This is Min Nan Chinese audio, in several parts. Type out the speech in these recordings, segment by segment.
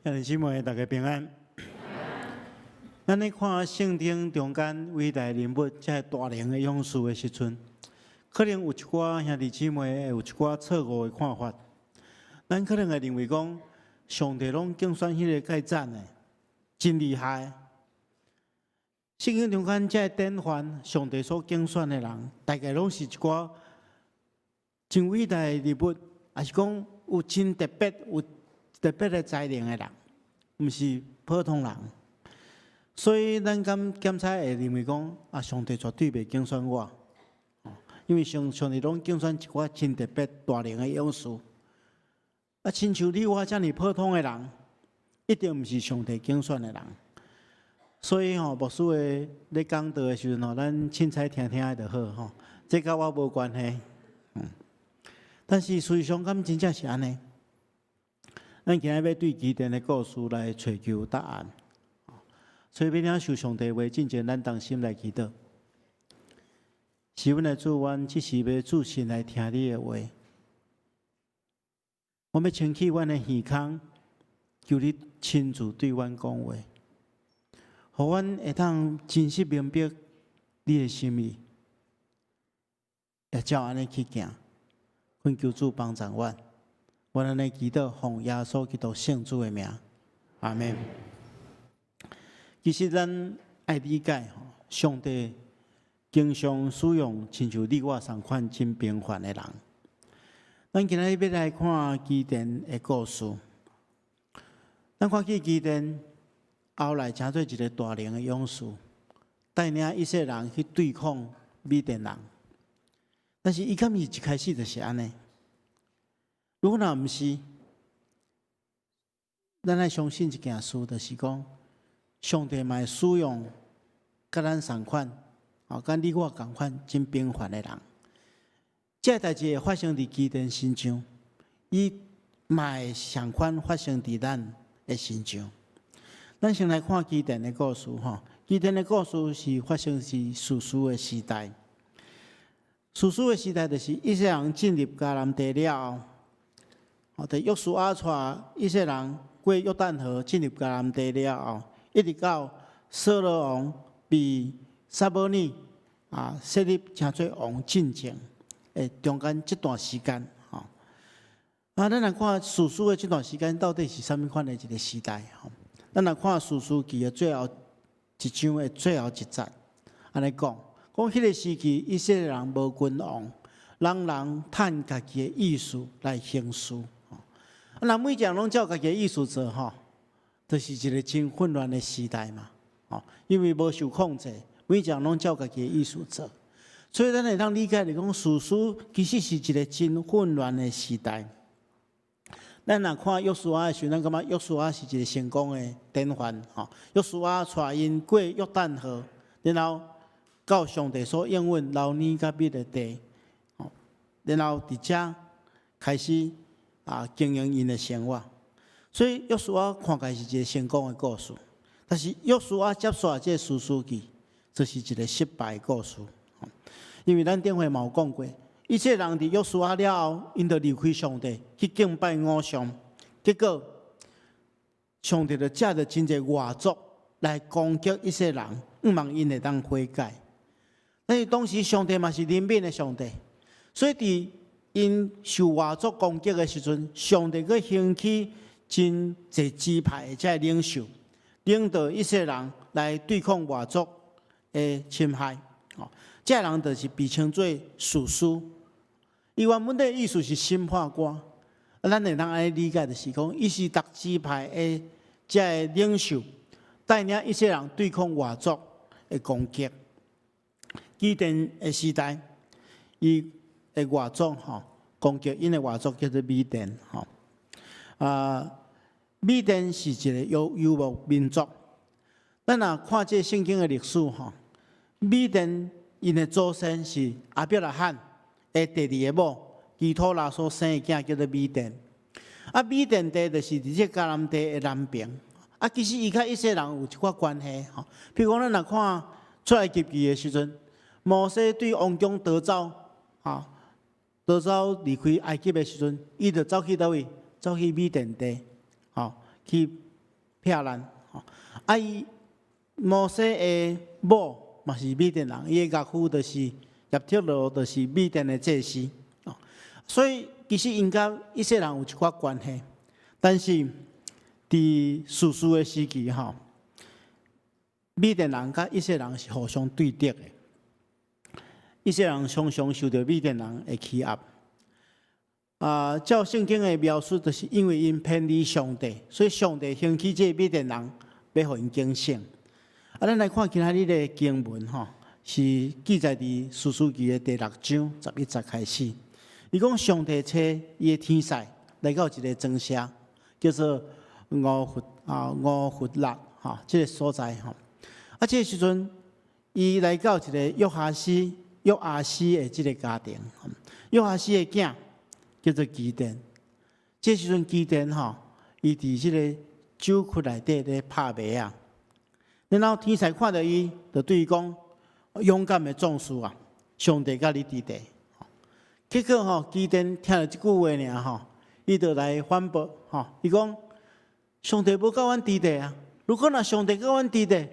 兄弟姊妹，大家平安。咱咧看聖經中間偉大人物，這個大能的勇士的時陣，可能有一寡兄弟姊妹會有一寡錯誤的看法。咱可能會認為講，上帝攏揀選彼個蓋讚的，真厲害。聖經中間這個典範，上帝所揀選的人，大概攏是一寡真偉大的人物，抑是講有真特別、有特別的才能的人，毋是普通人。所以咱敢檢查會認為講，啊，上帝絕對袂揀選我，因為上帝攏揀選一寡真特別大能的勇士。啊，親像你我遮爾普通的人，一定毋是上帝揀選的人。所以吼，牧師的咧講道的時陣吼，咱凊彩聽聽就好吼，這佮我無關係。但是事實上，敢真正是按呢？咱今日欲對基甸的故事來揣求答案。所以，欲領受上帝話進前，咱同心來祈禱。是阮的主，阮這時欲注心來聽你的話。我欲清去阮的耳孔，求你親自對阮講話，予阮會當真實明白你的心意，會照按呢去行。懇求主幫助阮，阮按呢祈禱，奉耶穌基督聖主的名，阿門。其實咱愛理解，上帝經常使用親像你我仝款真平凡的人。咱今日欲來看基甸的故事。咱看見基甸後來成做一个大能的勇士，帶領以色列人去對抗米甸人。但是伊敢是一開始就是按呢？如果若毋是，咱愛相信一件事，就是講上帝嘛會使用佮咱仝款，哦，佮你我仝款真平凡的人。這个代誌會發生佇基甸身上，伊嘛會仝款發生佇咱的身上。咱先來看基甸的故事吼，基甸的故事是發生佇士師的時代。士師的時代就是以色列人進入迦南地了後，哦，佇約書亞帶以色列人過約旦河進入迦南地了後，一直到掃羅王被撒母耳啊設立成做王進前的中間這段時間，吼。啊，咱來看士師的這段時間到底是啥物款的一個時代？吼，咱來看士師記的最後一章的最後一節，按呢講。講彼个時期，以色列人無君王，人人趁家己的意思來行事。啊，若每一个人攏照家己的意思做，吼，就是一个真混亂的時代嘛。吼，因為無受控制，每一個人攏照家己的意思做。所以咱會當理解來講，士師其實是一個真混亂的時代。咱若看約書亞的時陣，咱感覺約書亞是一個成功的典範。吼，約書亞帶𪜶過約旦河，然後到上帝所應允流奶佮蜜的地，然後佇遮開始啊經營𪜶的生活。所以約書亞看起來是一個成功的故事，但是約書亞接續這个士師記，這是一個失敗的故事。因為咱頂回嘛有講過，以色列人佇約書亞了後，𪜶就離開上帝去敬拜偶像，結果上帝就藉著真濟外族來攻擊以色列人，向望𪜶會當悔改。但是當時上帝嘛是憐憫的上帝，所以佇𪜶受外族攻擊的時陣，上帝閣興起真濟支派的這个領袖，領導以色列人來對抗外族的侵害。哦，這个人就是被稱做士師。伊原本的意思是審判官，啊，咱會當按呢理解就是講，伊是逐支派的這个領袖，帶領以色列人對抗外族的攻擊。基甸的時代，伊的外族吼攻擊𪜶的外族叫做米甸吼。啊，米甸是一个游牧民族。咱若看這聖經的歷史吼，米甸𪜶的祖先是亞伯拉罕的第二个某基土拉所生的囝叫做米甸。啊，米甸地就是佇這迦南地的南邊。啊，其實伊佮以色列人有一寡關係吼。比如講，咱若看出埃及記的時陣，摩西對王宮逃走，哈，逃走離開埃及的時陣，伊就走去佗位？走去米甸地，吼，去撇難。啊，伊摩西的某嘛是米甸人，伊的岳父就是葉忒羅，就是米甸的祭司。所以其實𪜶佮以色列人有一寡關係，但是佇士師的時期吼，米甸人佮以色列人是互相對敵的。以色列人常常受著米甸人的欺壓。啊，照聖經的描述，就是因為𪜶偏離上帝，所以上帝興起這个米甸人，欲予𪜶警醒。啊，咱來看今仔日的經文吼，是記載佇士師記的第六章十一節開始。伊講上帝差伊的天使來到一个莊舍，叫做俄弗啊俄弗拉吼，這个所在吼。啊，這个時陣，伊來到一个約阿斯的這个家庭，約阿斯的囝叫做基甸。這時陣基甸吼，伊佇這个酒窟內底咧拍麥仔。然後天使看著伊，就對伊講：勇敢的壯士啊，上帝佮你佇佇。結果吼，基甸聽著這句話爾吼，伊就來反駁吼，伊講：上帝無佮阮佇佇啊！如果若上帝佮阮佇佇，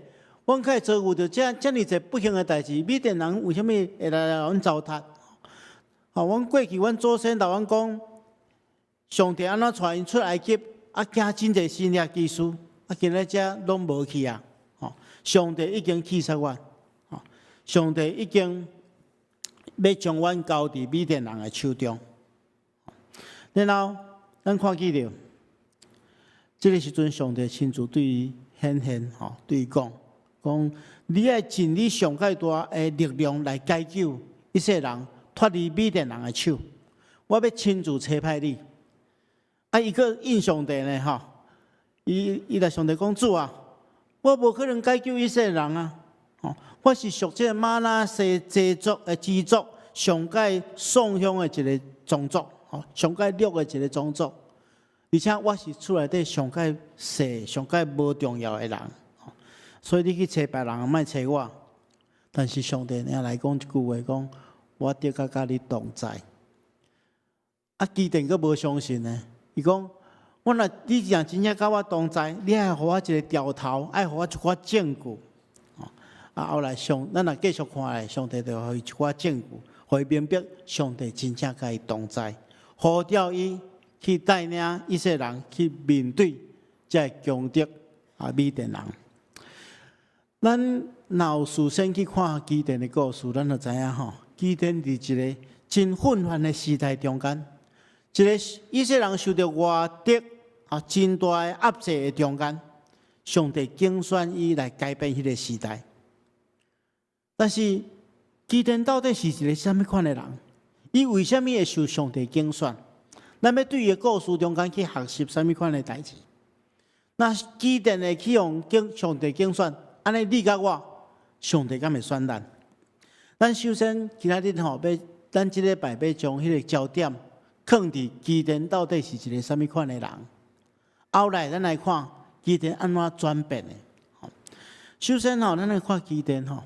阮會遭遇著這爾濟不幸的代誌，米甸人為啥物會來予阮糟蹋？吼，阮過去阮祖先共阮講，上帝按怎帶𪜶出埃及，啊，行真濟神蹟奇事，啊，今日這攏無去啊！吼，上帝已經棄殺阮，吼，上帝已經欲將阮交佇米甸人的手中。然後，咱看見著，這个時陣上帝親自對伊顯現，吼，對伊講，講你愛盡你上蓋大的力量來解救以色列人脫離米甸人的手。我欲親自差派你。啊，伊閣應上帝呢，吼，伊來上帝講主啊，我無可能解救以色列人啊，吼，我是屬這个瑪拿西支族的支族上蓋散鄉的一个宗族，吼，上蓋弱的一个宗族，而且我是厝內底上蓋細、上蓋無重要的人，所以你去揣別人，莫揣我。但是上帝爾來講一句話，講我的確佮你同在。啊，基甸閣無相信呢。伊講：我若你若真正佮我同在，你愛予我一个兆頭，愛予我一寡證據。啊，後來上，咱若繼續看咧，上帝就予伊一寡證據，予伊明白上帝真正佮伊同在，呼召伊去帶領以色列人去面對這个強敵啊米甸人。咱若有事先去看基甸的故事，咱就知影吼，基甸佇一个真混亂的時代中間，一個以色列人受著外敵啊真大的壓制的中間，上帝揀選伊來改變彼个時代。但是基甸到底是一个啥物款的人？伊為啥物會受上帝揀選？咱欲對伊的故事中間去學習啥物款的代誌？若基甸會去予上帝揀選，按呢你佮我，上帝敢會選咱？咱首先今仔日吼，欲咱這禮拜欲將彼个焦點囥佇基甸到底是一个啥物款的人？後來咱來看基甸按怎轉變的。首先吼，咱來看基甸吼，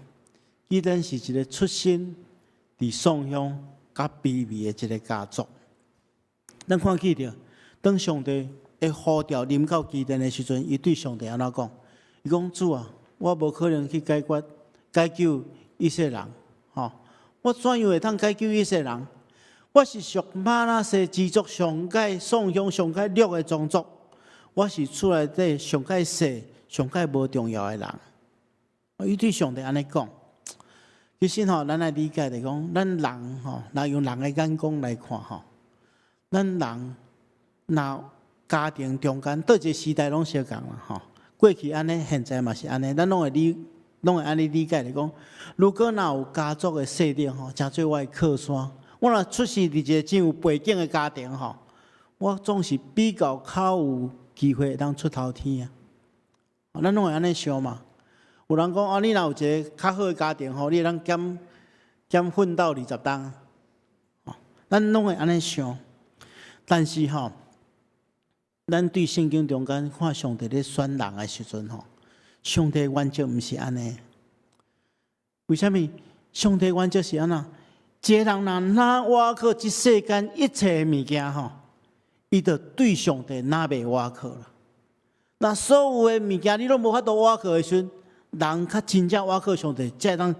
基甸是一个出身佇喪鄉佮卑微的一个家族。咱看見著，當上帝的呼召臨到基甸的時陣，伊對上帝按怎講？伊講主啊，我無可能去解決解救以色列人，吼！我怎樣會當解救以色列人？我是屬瑪拿西支族上蓋喪鄉上蓋弱的宗族，我是厝內底上蓋細、上蓋無重要的人。伊對上帝按呢講，其實吼，咱來理解來講，咱人吼，若用人的眼光來看吼，咱人若家庭中間，佗一个時代攏相仝啦吼。過去按呢，現在嘛是按呢，咱攏會按呢理解來講，如果若有家族的勢力吼，誠做我的靠山，我若出世佇一个真有背景的家庭吼，我總是比較較有機會會當出頭天啊！咱攏會按呢想嘛。有人講啊，你若有一个較好的家庭吼，你會當減奮鬥20冬。咱攏會按呢想，但是吼，咱對聖經中間看上帝咧選人的時陣吼，上帝原則毋是按呢。為啥物？上帝原則是按怎？一個人若若倚靠這世間一切的物件吼，伊就對上帝若袂倚靠啦。若所有的物件你攏無法度倚靠的時陣，人較真正倚靠上帝，才會當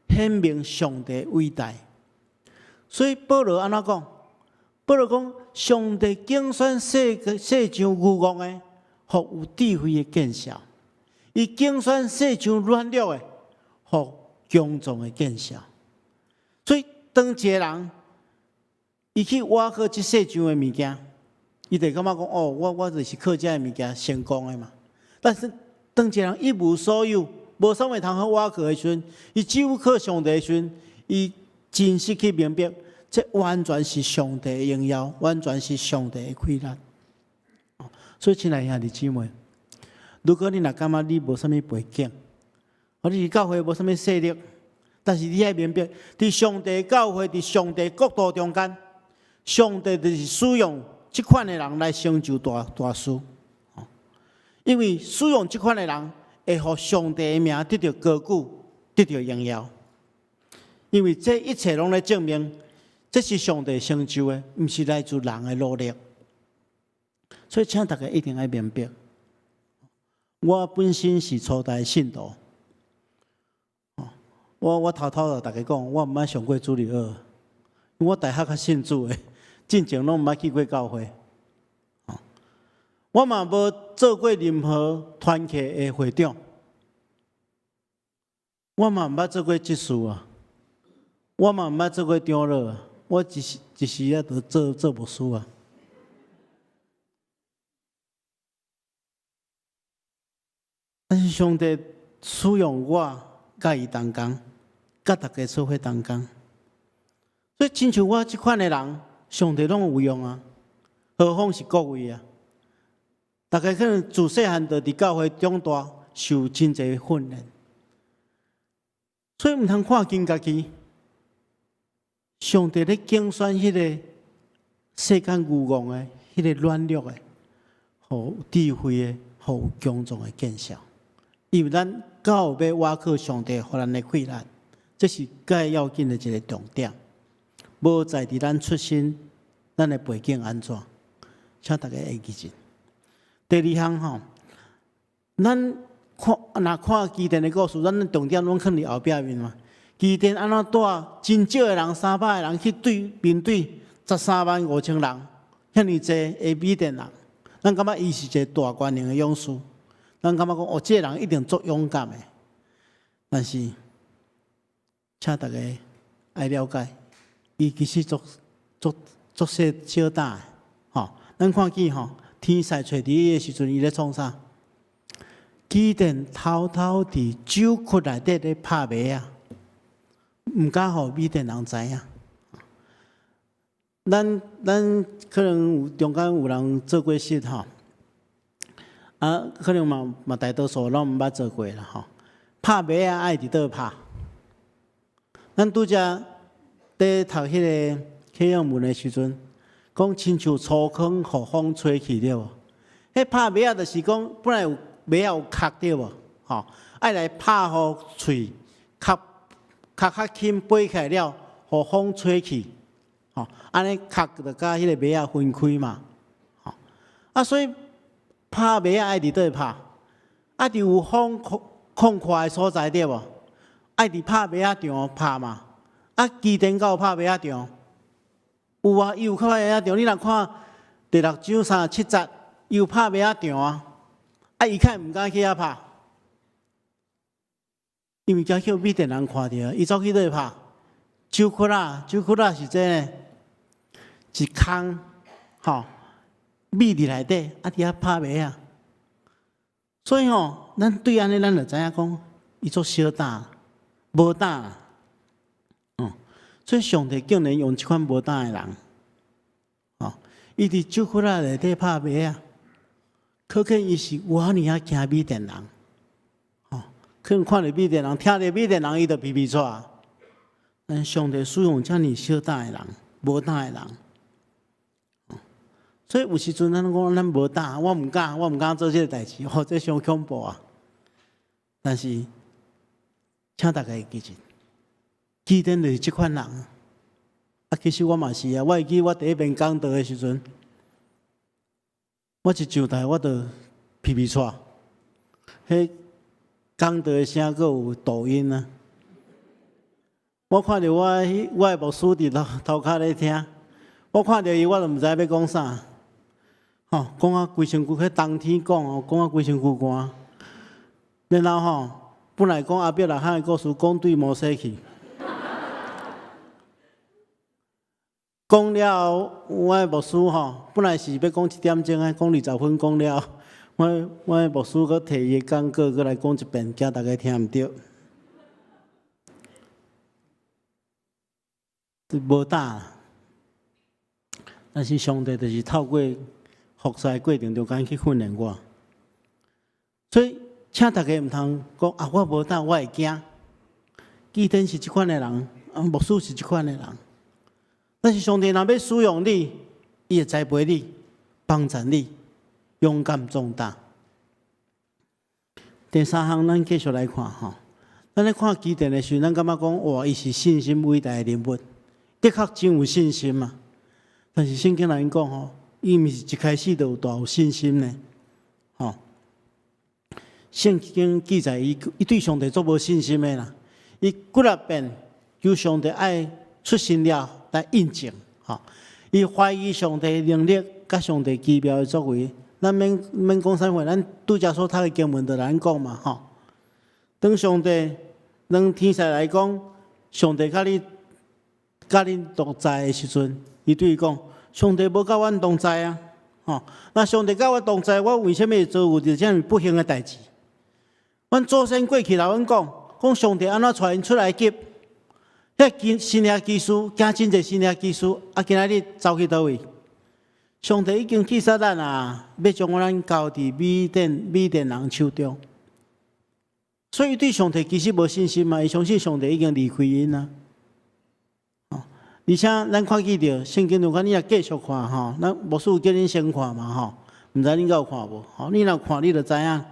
顯明上帝偉大。所以保羅按怎講？保羅講，上帝揀選世世上愚戇的，予有智慧的見笑；伊揀選世上軟弱的，予強壯的見笑。所以當一個人伊去倚靠這世上的物件，伊就感覺講哦，我就是靠這个物件成功的嘛。但是當一個人一無所有，無啥物通好倚靠的時陣，伊只有靠上帝的時陣，伊真實去明白，這完全是上帝的榮耀，完全是上帝的氣力。所以，親愛兄弟姊妹，如果你若感覺你無啥物背景，或你佇教會無啥物勢力，但是你愛明白，佇上帝教會、佇上帝國度中間，上帝就是使用這款的人來成就大大事。因為使用這款的人，會予上帝的名得著高舉，得著榮耀。因為這一切攏咧證明，這是上帝成就的，毋是來自人的努力。所以，請大家一定愛明白，我本身是初代信徒。我偷偷共大家講，我毋捌上過主日學，我大學才信主的，進前攏毋捌去過教會。我嘛無做過任何團契的會長，我嘛毋捌做過執事啊，我嘛毋捌做過長老啊，我一時一時仔就做做牧師啊。但是上帝使用我，佮伊同工，佮大家做伙同工，所以親像我這款的人，上帝攏有用啊，何況是各位啊？大家可能自細漢就佇教會長大，受真濟訓練，所以毋通看輕家己。上帝咧揀選彼個世間愚戇的、彼個軟弱的、予智慧的、予強壯的見笑。因為咱夠有欲倚靠上帝，予咱的氣力，這是蓋要緊的一個重點。無在佇咱出身、咱的背景按怎，請大家會記住。第二項吼，咱看若看基甸的故事，咱重點攏囥佇後壁面嘛。基甸按怎帶真少的人，300個人去對面對13萬5千人，遐爾濟的米甸人，咱感覺伊是一個大權能的勇士。咱感覺講哦，這個人一定足勇敢的。但是，請大家愛了解，伊其實足足足細小膽的，吼。咱看見吼，天使揣佇伊的時陣，伊咧創啥？基甸偷偷佇酒窟內底咧拍麥仔，毋敢予米甸人知影。咱可能有中間有人做過穡吼，啊，可能嘛嘛大多數攏毋捌做過啦吼。拍麥仔愛佇佗拍？咱拄才佇讀彼個啟應文的時陣，講親像粗糠予風吹去對無？彼拍麥仔就是講本來有麥仔有殼對無？吼，愛來拍予喙殼殼較輕飛起來了，予風吹去，吼，按呢殼就佮彼個麥仔分開嘛，吼，啊，所以拍麥仔愛佇佗拍？愛佇有風空空闊的所在對無？愛佇拍麥仔場拍嘛？啊，基甸敢有拍麥仔場？有啊，伊有拍麥仔場。你若看第六章37節，伊有拍麥仔場啊。啊，伊較毋敢去遐拍，因為驚予米甸人看著。伊走去佗拍？酒窟仔，酒窟仔是這呢，一空吼，覕佇內底，啊，佇遐拍麥仔。所以吼，咱對按呢，咱就知影講，伊足小膽，無膽。哦，所以上帝竟然用這款無膽的人，哦，伊佇酒窟仔內底拍麥仔，可見伊是偌爾仔驚米甸人，哦，可能看著米甸人，聽著米甸人，伊就皮皮掣。但上帝使用遮爾小膽的人，無膽的人，所以有時陣咱講咱無膽，我毋敢，我毋敢做這個代誌，吼，這傷恐怖啊！但是，請大家會記住，基甸就是這款人。啊，其實我嘛是啊，我會記我第一遍講道的時陣，我一上台我就皮皮掣，彼講道的聲閣有抖音啊！我看著我的牧師佇塗跤咧聽，我看著伊我就毋知欲講啥，吼，講啊規身軀，彼冬天講哦，講啊規身軀汗。然後吼，本來講亞伯拉罕的故事，講對摩西去。講了後，我的牧師吼，本來是欲講一點鐘的，講20分講了，我的牧師閣提伊的講稿閣來講一遍，驚大家聽毋著。無膽，但是上帝就是透過服侍的過程中間去訓練我，所以請大家毋通講啊，我無膽，我會驚。基甸是這款的人，牧師是這款的人。但是上帝若欲使用你，伊會栽培你，幫助你，勇敢壯膽。第三項，咱繼續來看吼，咱咧看基甸的時陣，咱感覺講哇，伊是信心偉大的人物，的確真有信心嘛。但是聖經內面講吼，伊毋是一開始就有大有信心呢，吼。聖經記載，伊對上帝足無信心的啦。伊幾若遍求上帝愛出神蹟來印證，吼。伊懷疑上帝的能力，佮上帝奇妙的作為。咱免免講啥話，咱拄才所讀的經文就來講嘛，吼。當上帝當天使來講，上帝佮你同在的時陣，伊對伊講：上帝無佮阮同在啊！吼，若上帝佮我同在，我為啥物會遭遇著這麼不幸的代誌？阮祖先過去來阮講，講上帝按怎帶𪜶出埃及？彼神蹟奇事，行真濟神蹟奇事，啊！今仔日走去佗位？上帝已經棄殺咱啊，欲將咱交佇米甸人手中。所以對上帝其實無信心嘛，伊相信上帝已經離開𪜶啊。而且咱看見著聖經中間，你若繼續看吼，咱牧師有叫恁先看嘛吼，毋知恁敢有看無？吼，你若有看，你就知影。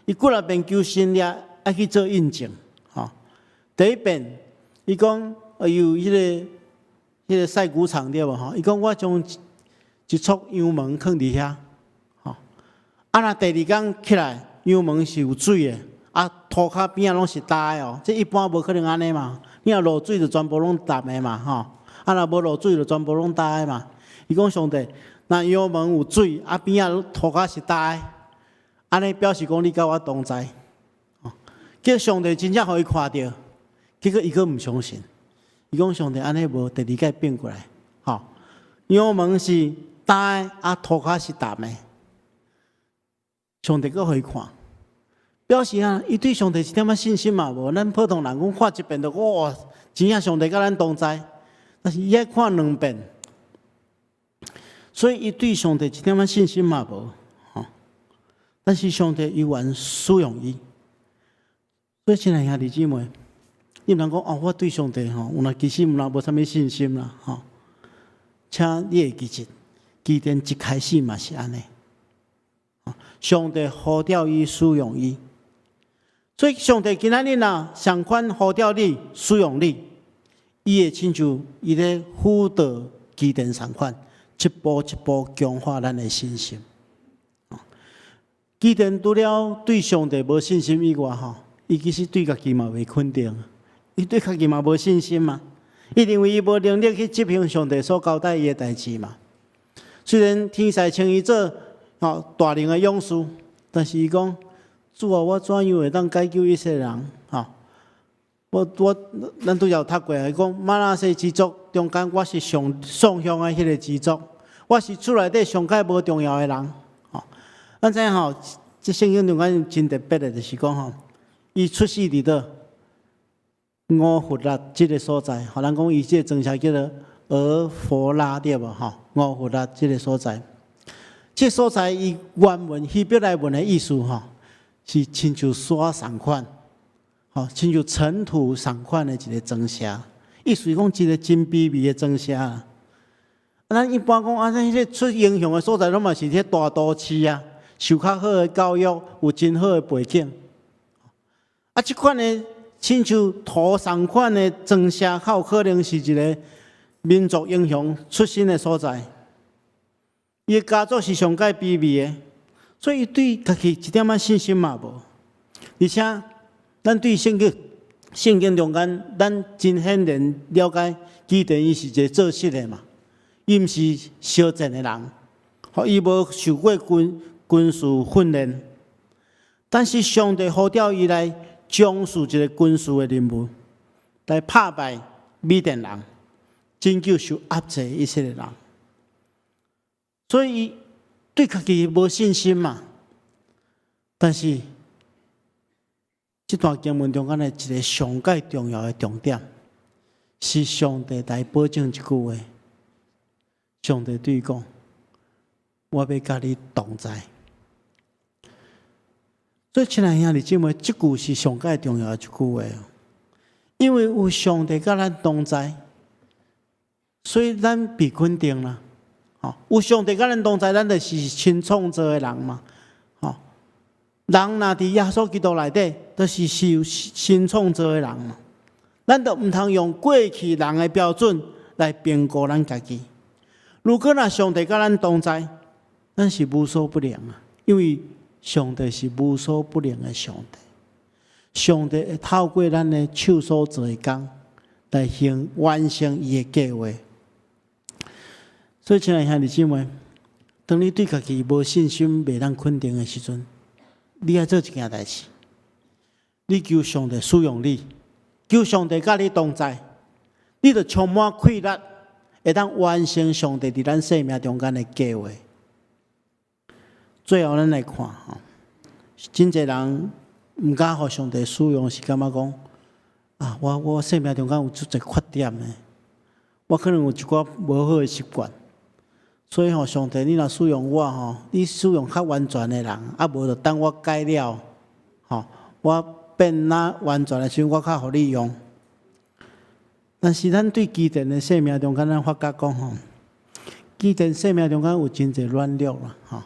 伊幾若遍求神蹟，愛去做印證，吼。第一遍，伊講伊有彼個曬穀場對無？吼，伊講我將一撮羊毛囥佇遐，吼。啊，若第二工起來，羊毛是有水的，啊，塗跤邊仔攏是焦的哦。這一般無可能按呢嘛。你若落水就全部攏澹的嘛，吼。啊，若無落水就全部攏焦的嘛。伊講上帝，若羊毛有水，啊邊仔塗跤是焦的，按呢表示講你佮我同在。結果上帝真正予伊看著，結果伊閣毋相信。伊講上帝按呢無，第二擺變過來，吼，羊毛是焦的，啊塗跤是澹的。上帝閣予伊看，表示啊，伊對上帝一點仔信心嘛無。咱普通人講看一遍就哇，真正上帝佮咱同在。但是伊愛看兩遍，所以伊對上帝一點仔信心嘛無。吼，但是上帝猶原使用伊。所以親愛兄弟姊妹，你毋通講哦，我對上帝吼，有若其實毋若無啥物信心啦，吼。請你會記得，基甸一開始嘛是按呢。上帝呼召伊使用伊，所以上帝今仔日若相款呼召你使用你，伊會親像伊咧輔導基甸相款，一步一步強化咱的信心。基甸除了對上帝無信心以外，吼，伊其實對家己嘛袂肯定，伊對家己嘛無信心嘛，伊認為伊無能力去執行上帝所交代伊的代誌嘛。雖然天使稱伊做大能的勇士，但是伊講，主啊，我怎樣會當解救以色列人？吼，咱拄才有讀過，伊講瑪拿西支族中間，我是上喪鄉的彼個支族，我是厝內底上蓋無重要的人。吼，咱知影吼，這聖經中間真特別的，就是講吼，伊出世佇佗俄弗拉這個所在，予人講伊這個莊城叫做俄弗拉對無？吼，俄弗拉這個所在。這所在伊原文希伯來文的意思吼，是親像沙仝款，吼，親像塵土仝款的一個莊城。意思講一個真卑微的莊城。啊，咱一般講啊，咱彼個出英雄的所在，攏嘛是佇大都市啊，受較好的教育，有真好的背景。啊，這款的親像土仝款的莊城，較有可能是一個民族英雄出身的所在。伊的家族是上蓋卑微的，所以對家己一點仔信心嘛無。而且，咱對聖經中間，咱真顯然了解，基甸伊是一个做穡的嘛，伊毋是相戰的人，予伊無受過軍事訓練，但是上帝呼召伊來從事一个軍事的任務，來拍敗米甸人，拯救受壓制以色列人。所以伊對家己無信心嘛。但是這段經文中間的一个上蓋重要的重點，是上帝來保證一句話。上帝對伊講：我欲佮你同在。所以，親愛兄弟姊妹，這句是上蓋重要的一句話。因為有上帝佮咱同在，所以咱被肯定啦。吼，有上帝佮咱同在，咱就是新創造的人嘛。吼，人若佇耶穌基督內底，都是是新創造的人嘛。咱就毋通用過去人的標準來評估咱家己。如果若上帝佮咱同在，咱是無所不能啊！因為上帝是無所不能的上帝。上帝會透過咱的手所做的工，來行完成伊的計劃。所以，親愛兄弟姊妹，當你對家己無信心、袂當肯定的時陣，你愛做一件代誌，你求上帝使用你，求上帝佮你同在，你就充滿氣力，會當完成上帝佇咱生命中間的計劃。最後，咱來看吼，真濟人毋敢予上帝使用，是感覺講啊，我生命中間有足濟缺點的，我可能有一寡無好的習慣，所以吼，上帝你若使用我吼，你使用較完全的人，啊無就等我改了，吼，我變哪完全的時陣，我較予你用。但是咱對基甸的生命中間，咱發覺講吼，基甸生命中間有真濟軟弱啦，吼。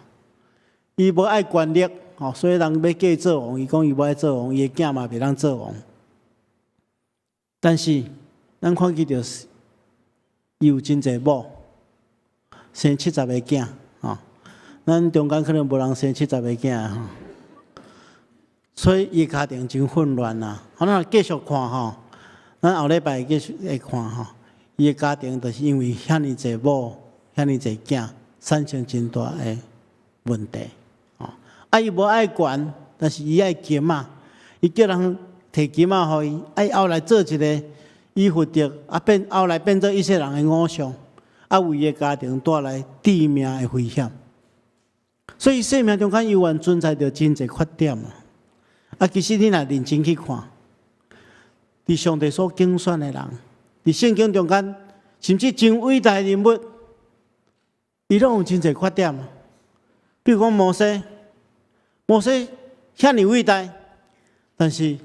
伊無愛權力，吼，所以人欲叫伊做王，伊講伊無愛做王，伊的囝嘛袂當做王。但是咱看見著是，伊有真濟某，生70個囝，吼。咱中間可能無人生70個囝吼，所以伊家庭真混亂啊。好，咱繼續看吼，咱後禮拜繼續會看吼，伊的家庭就是因為遐爾濟某、遐爾濟囝，產生真大的問題。啊！伊無愛權，但是伊愛金仔，伊叫人提金仔予伊，啊！伊後來做一个以弗得，啊變後來變做以色列人的偶像，啊為伊的家庭帶來致命的危險。所以生命中間猶原存在著真濟缺點啊！啊，其實你若認真去看，佇上帝所揀選的人，佇聖經中間，甚至真偉大的人物，伊攏有真濟缺點。比如講摩西。摩西遐爾偉大，但是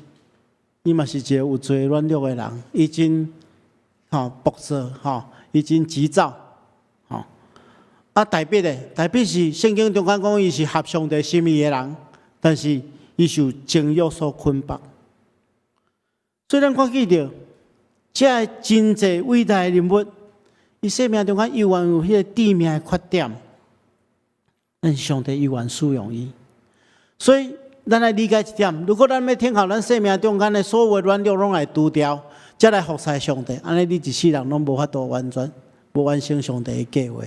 伊嘛是一個有罪軟弱的人，伊真吼暴躁，吼伊真急躁，吼啊大衛咧，大衛是聖經中間講伊是合上帝心意的人，但是伊受情慾所捆綁。所以咱看見著，這个真濟偉大的人物，伊生命中間猶原有彼个致命的缺點，但是上帝猶原使用伊。所以，咱來理解一點：如果咱欲聽候咱生命中間的所有軟弱攏來除掉，才來服侍上帝，按呢你一世人攏無法度完全，無完成上帝的計劃。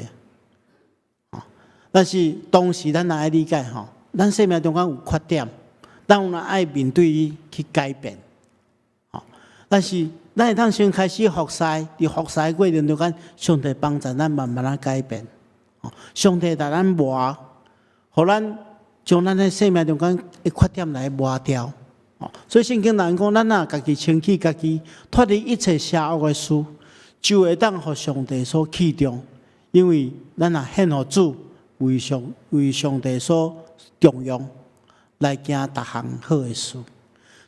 但是同時，咱也愛理解吼，咱生命中間有缺點，咱有愛面對伊去改變。但是咱會當先開始服侍，佇服侍的過程中間，上帝幫助咱慢慢仔改變。上帝共咱磨，予咱將咱的生命中間的缺點來磨掉。所以聖經人講，咱若家己清洗家己，脫離一切邪惡的事，就會當予上帝所器重。因為咱若獻予主，為上帝所重用，來行逐項好的事。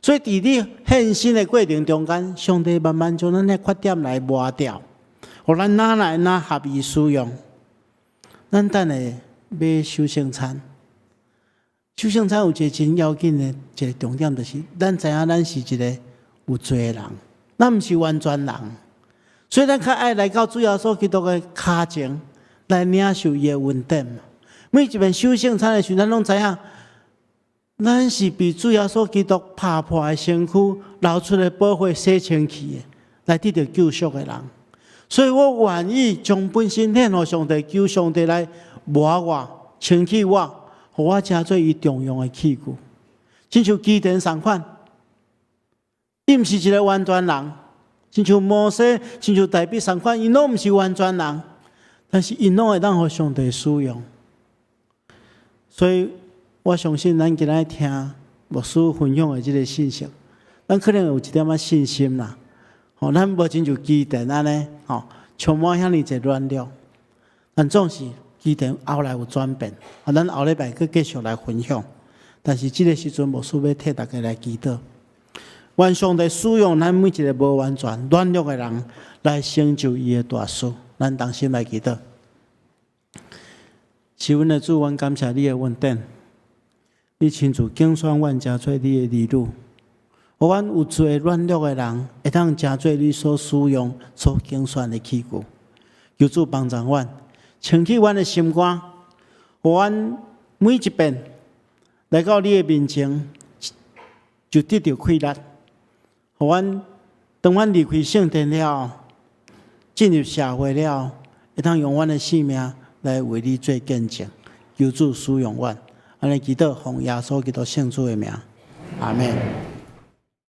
所以，佇你獻身的過程中間，上帝慢慢將咱的缺點來磨掉，予咱愈來愈合伊使用。咱等下欲守聖餐，守聖餐有一個真要緊的一個重點，就是咱知影咱是一個有罪的人，咱毋是完全人，所以咱較愛來到主耶穌基督的跤前來領受伊的恩典。每一遍守聖餐的時，咱攏知影，咱是被主耶穌基督拍破的身軀、流出的寶血洗清氣的，來得著救贖的人。所以我願意將本身獻予上帝，求上帝來抹我、清洗我，予我成做伊重用的器具。親像基甸仝款，伊毋是一个完全人，親像摩西、親像大衛仝款，𪜶攏毋是完全人，但是𪜶攏會當予上帝使用。所以我相信，咱今仔聽牧師分享的這个信息，咱可能有一點仔信心啦。吼，咱無親像基甸按呢，吼，充滿遐爾濟軟弱，但總是基甸後來有轉變。咱後禮拜閣繼續來分享。但是這个時陣，牧師欲替大家來祈禱，願上帝使用咱每一个無完全、軟弱的人，來成就伊的大事。咱同心來祈禱。是阮的主，阮感謝你的恩典，你親自揀選阮，成做你的兒女，予阮有罪軟弱的人，會當成做你所使用、所揀選的器具。求主幫助阮，清去阮的心肝，予阮每一遍來到你的面前，就得著氣力。予阮當阮離開聖殿了後，進入社會了後，會當用阮的生命來為你做見證。求主使用阮，按呢祈禱，奉耶穌基督聖主的名，阿門。